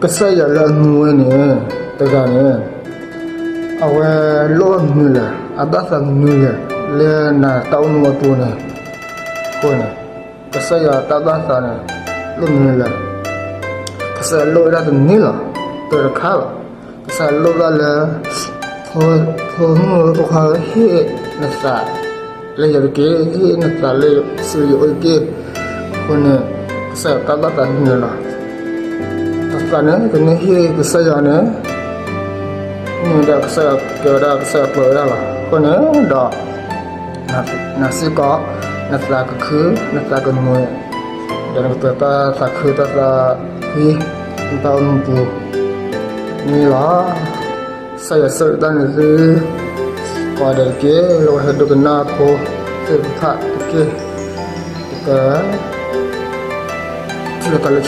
ကစၢ်ယွၤလၢအမူဝဲန့ၣ် တဂၤန့ၣ် အဝဲလိၣ်ဘၣ်မနုၤလဲၣ်, အဘၣ်သးမနုၤလဲၣ် လၢနတၢ်အိၣ်မူအပူၤန့ၣ်, အဃိန့ၣ် ကစၢ်ယွၤတၢ်ဘၣ်သးန့ၣ် လိၣ်မနုၤလဲၣ်. ကစၢ်ယွၤလိၣ်ဝဲဒၣ်တန့ၢ်လီၤ, တၢ်တခါလီၤ. ကစၢ်ယွၤလိၣ်ဘၣ်လၢ ဖိမုၣ်ဖိခွါဧၢ, ဟ့ၣ်နသးလၢယၤတက့ၢ်, ဟ့ၣ်နသးလၢယအိၣ်တက့ၢ်. အဃိန့ၣ် ကစၢ်ယွၤတၢ်ဘၣ်သးန့ၣ်လီၤ. အသးန့ၣ် တမ့ၢ်ဟ့ၣ်ကစၢ်ယွၤန့ၣ် မ့ၢ်ဝဲဒၣ်ကစၢ်ယွၤကဲဝဲဒၣ်ကစၢ်ယွၤပျဲဝဲဒၣ်လီၤ. အဃိန့ၣ်ဒီး နစ့ၢ်ကီး နသးကခု, နသးကမုာ်, ဒီးနကပၢၤတၢ်သးခုတၢ်သးကွံ နတၢ်အိၣ်မူပူၤန့ၣ်လီၤ. ကစၢ်ယွၤဆိၣ်ဂ့ၤတၢ်န့ၣ်သု ကိးဂၤဒဲးတက့ၢ်. လၢပှၤဟဲဒိကနၣ်ဖိသ့ၣ်တဖၣ်တက့ၢ်. ပကထံၣ်လိာ်သးလၢ